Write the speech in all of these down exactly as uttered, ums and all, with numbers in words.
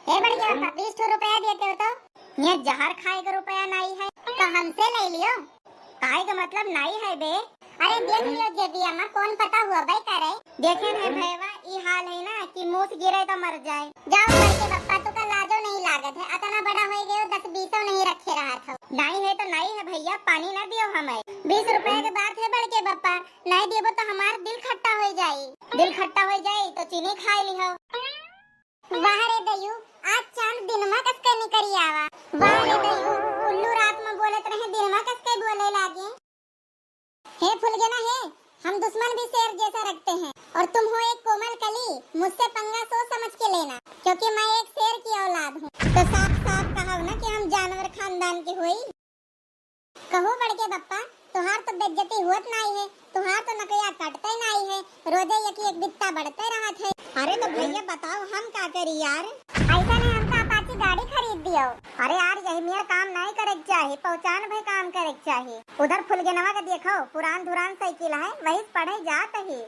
ए बड़के पापा, बीस ठो रुपया देते हो तो? ये जहर खाए के रुपया नाई है, तो हमसे ले लियो। काहे का मतलब नाई है बे? अरे देख लियो जेबी अम्मा, कौन पता हुआ बे करे। देखे है भैया, ई हाल है ना कि मूस गिरे तो मर जाए। जाओ बड़के पापा, तू का लाजो नहीं लागत है, अतना बड़ा हो गए हो, दस बीसो नहीं रखे रहत हो। नाई है तो नाई है भैया, पानी ना दियो हमें। बीस रुपया के बात है बड़के पापा, नाई देबो तो हमार दिल खट्टा हो जाई। दिल खट्टा हो जाई तो चीनी खाए लिहो। वाह रे दयू, आज चांद दिनमा कस के निकरी आवा। वाह रे दयू, उल्लू रात में बोलत रहे, दिनमा कस के बोले लागे। हे फुलगेना हे, हम दुश्मन भी शेर जैसा रखते हैं और तुम हो एक कोमल कली, मुझसे पंगा सोच समझ के लेना, क्योंकि मैं एक शेर की औलाद हूँ। तो साफ साफ कहो ना कि हम जानवर खानदान के होई। कहो बड़के बप्पा, तुहार तो बेइज्जती होत नाई है, तुहार तो नकया कटते नाई है, रोजे एक एक बित्ता बढ़ते रहत है। अरे तो भैया बताओ हम का करी यार? ऐसा नहीं हमका अपाची गाड़ी खरीद दियो। अरे यार यही मेर काम नाई करे के चाही, पहचान भई काम करे के चाही। उधर फुलगेनवा के देखो, पुरान धुरान साइकिल है, वही से पढ़े जात ही।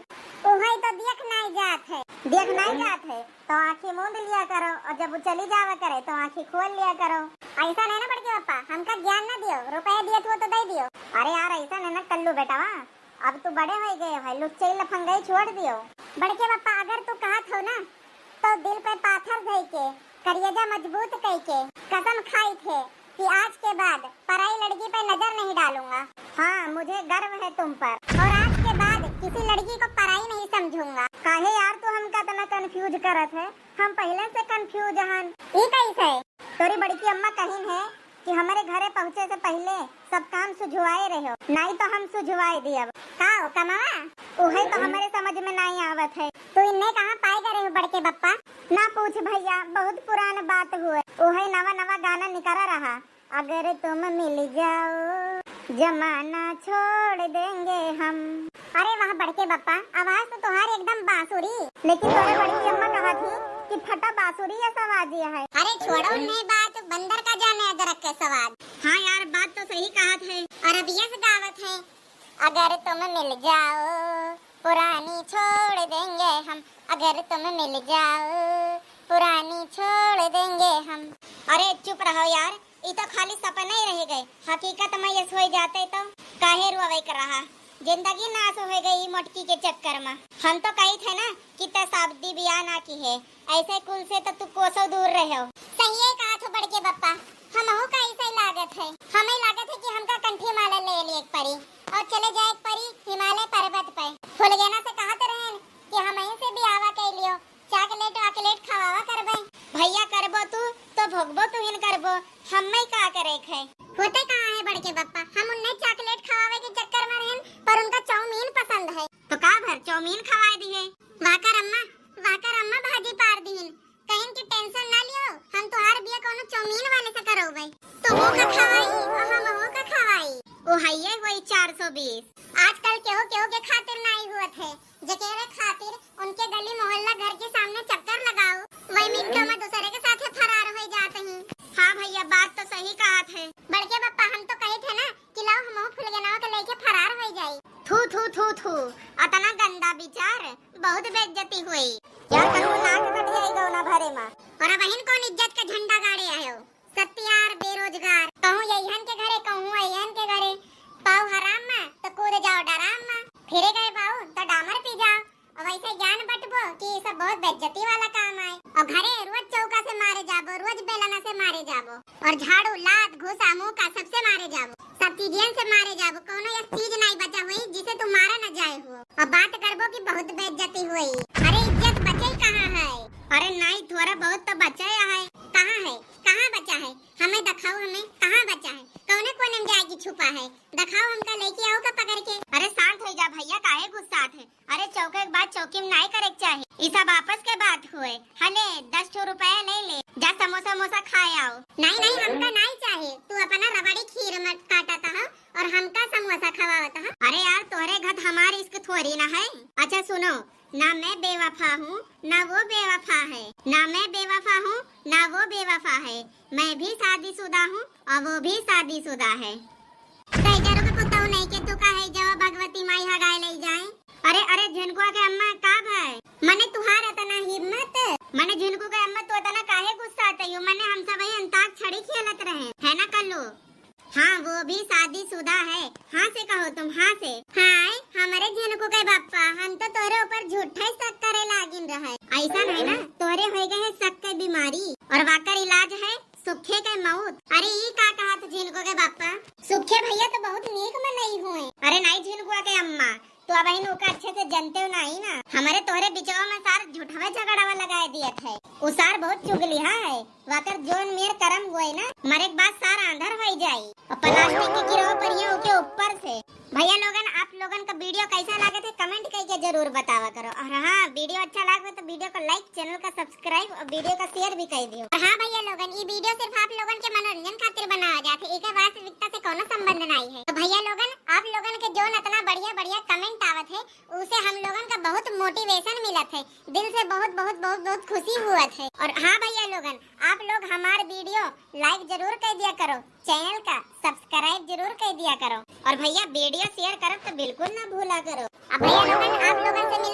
उहई तो देख नाई जात है। देख नाई जात है। तो आँखी मूंद लिया करो और जब वो चली जावा करे तो आँखी खोल लिया करो। ऐसा नहीं ना बड़के पप्पा, हमका ज्ञान ना दियो, रुपया दियत हो तो दे दियो। अरे यार ऐसा नहीं ना टल्लू बेटावा, अब तू बड़े हो गए हो, लुच्चे लफंगई छोड़ दियो। बड़के पप्पा अगर तू कहत हो ना तो दिल पे पाथर धई के, करियजा मजबूत कई के कसम खाई थे कि आज के बाद पराई लड़की पे नजर नहीं डालूंगा। हाँ, मुझे गर्व है तुम पर। और आज के बाद किसी लड़की को पराई नहीं समझूंगा। काहे यार तू हमका इतना कंफ्यूज करत है? हम पहले से कंफ्यूज हन। ई कैसे? तोरी बड़की अम्मा कहिन है कि हमारे घरे पहुँचे से पहले सब काम सुझवाए रहो, नहीं तो हम सुझवाए दियब। का हो कमावा? उहे तो हमारे समझ में नहीं आवत है। तू इन्ने कहाँ पाए गए हो बड़के बप्पा? ना पूछ भैया, बहुत पुरान बात हुए। उहे नवा नवा गाना निकरा रहा, अगर तुम मिल जाओ जमाना छोड़ देंगे हम। अरे वाह बड़के बप्पा, आवाज तो तुम्हारी एकदम बांसुरी। लेकिन तोरे बड़की अम्मा कहा थी कि फटा बांसुरी या सवाद ये है। अरे छोड़ो उन्हें बात, बंदर का जाने अदरक के सवाद। हाँ यार, बात तो सही कहा थे। और अब यस गावत है, अगर तुम मिल जाओ पुरानी छोड़ देंगे हम, अगर तुम मिल जाओ पुरानी छोड़ देंगे हम। अरे चुप रहो यार, ई तो खाली सपना ही रह गए, हकीकत में यस हो जाते तो काहे रोवे कर रहा? जिंदगी नाश हो गई ई मोटकी के चक्कर में। हम तो कही थे ना कि ते शादी बियाह ना की है, ऐसे कुल से तो तू कोसों दूर रहो। सही है कहा थो बड़के बप्पा, हमहू का ऐसे ही लागत है। हमें लागत है कि हमका कंठी माला ले लिए एक परी और चले जाए एक परी हिमालय पर्वत पे। फुलगेना से कहत रहन कि हम यहीं से बियाह कर लियो, चॉकलेट वॉकलेट खवावा करबे। भैया करबो तू तो भोगबो तू हिन करबो, हमें का करे है। होते कहाँ है बड़के बप्पा, हम उन्हें चॉकलेट खवावे के चक्कर में रहन, पर उनका चाउमीन पसंद है। तो का भर चाउमीन खवाए दिए? वाकर अम्मा, वाकर अम्मा भाजी पार दीन। कहिन कि टेंशन ना लियो, हम तोहार बिया कोनो चाउमीन वाले से करौबे। तो वो का खवाई और हम वो का खवाई। ओ हइये वही चार सौ बीस। आजकल केहू केहू के खातिर नाई हुअत है, जेकरे खातिर उनके गली मोहल्ला घर के सामने चक्कर लगाओ, वही मिनटों में दूसरे के साथे फरार हो जात ही। हाँ भैया, बात तो सही कहत है। बड़के बप्पा, हम तो कहे थे ना कि लाओ हमहू फुलगेनवा के लेके फरार हो जाई। थू, थू, थू, थू, अतना गंदा विचार, बहुत बेइज्जती हुई। यार, कहूँ नाक कट जाई गौना भरे मा। और अब अहिन कौन इज्जत का झंडा गाड़े आयो? सत्यार, बेरोजगार, कहूँ यहियन के घरे, कहूँ अहियन के घरे। पाओ हराम मा, तो कूद जाओ डराम मा। फिरे गए पाओ, तो डामर पी जाओ। और वैसे ज्ञान बटबो कि ये सब बहुत बेइज्जती वाला काम आए। और घरे रोज चौका से मारे जाबो, रोज बेलना से मारे जाबो, और झाड़ू, लात, घूसा, मुक्का सबसे मारे जाबो, सब चीजियन से मारे जाबो। कौनो एक चीज नहीं बचा हुई जिसे तू मारा न जाए हो। और बात करबो कि बहुत बेइज्जती हुई। अरे इज्जत बचे कहाँ है? अरे नहीं, थोड़ा बहुत तो बचा है। कहाँ है? कहाँ बचा है? हमें दिखाओ, हमें कहाँ बचा है? कौने कोने में जाके छुपा है? दिखाओ, हमका लेके आओ का पकड़ के। अरे शांत हो जा भैया, काहे गुस्सात है? अरे चौके के बात चौकी में नाई करे के चाही, ई सब आपस के बात हुए। हले दस ठो रुपया ले ले, जा समोसा मोसा खाए आओ। नहीं नहीं, हमका नहीं चाहे, तू अपना रबड़ी खीर मत काटत हो और हमका समोसा खवावत हो। अरे यार, तोहरे घर हमार इश्क थोड़ी ना है। अच्छा सुनो, ना मैं बेवफा हूँ ना वो बेवफा है, ना मैं बेवफा हूँ ना वो बेवफा है, मैं भी शादीशुदा हूँ और वो भी शादीशुदा है। तैजारो के पुतहु नहीं के तू काहे जावा भगवती माई हगाए ले जाए। अरे, अरे, झुनकुआ के अम्मा का भाई? मने तुहार इतना हिम्मत? मने झुनकू के अम्मा तू इतना काहे गुस्सात क्यों मने हम सब ही अंताक्षरी खेलत रहे, है ना कल्लू? हाँ, वो भी शादीशुदा है। हाँ से कहो तुम, हाँ से। हाय, हमरे झिनकू के बापा, हम तो तोरे ऊपर झूठा ही शक करे लागिन रहे। ऐसा है ना, तोरे हो गए है शक के बीमारी और वाकर इलाज है सुखे के मौत। अरे ई का कहा तू झिनकू के बापा? सुखे भैया तो बहुत नीक मनई हुए। अरे नहीं झिनकुआ के अम्मा, तो अब इन ओका अच्छे से जनते हो नहीं ना। हमारे तोहरे बिचवा में सार झूठवे झगड़ावा लगाए दियत है। उ सार बहुत चुगलिहा है। वाकर जोन मेर करम हुए ना, मरे के बाद सार आंधर होई जाई। और प्लास्टिक के गिरो पर ये ओके ऊपर से। भैया लोगन, आप लोगन का वीडियो कैसा लागत है, कमेंट करके जरूर बतावा करो। और हाँ, वीडियो अच्छा लागे तो वीडियो को लाइक, चैनल का सब्सक्राइब और वीडियो का शेयर भी कर दियो। और हाँ भैया लोगन, ई वीडियो सिर्फ आप लोगन के मनोरंजन खातिर बनावा जात है, एकर वास्तविकता से कोनो संबंध नहीं है। तो भैया लोगन, आप लोगन के जोन इतना बढ़िया बढ़िया कमेंट आवत है, उसे हम लोगन का बहुत मोटिवेशन मिलत है, दिल से बहुत बहुत बहुत बहुत खुशी हुअत है। और हाँ भैया लोगन, आप लोग हमार वीडियो लाइक जरूर कर दिया करो, चैनल का सब्सक्राइब जरूर कर दिया करो, और भैया वीडियो शेयर करब तो बिल्कुल ना भूला करो। अब भैया लोगन, आप लोगन से मिला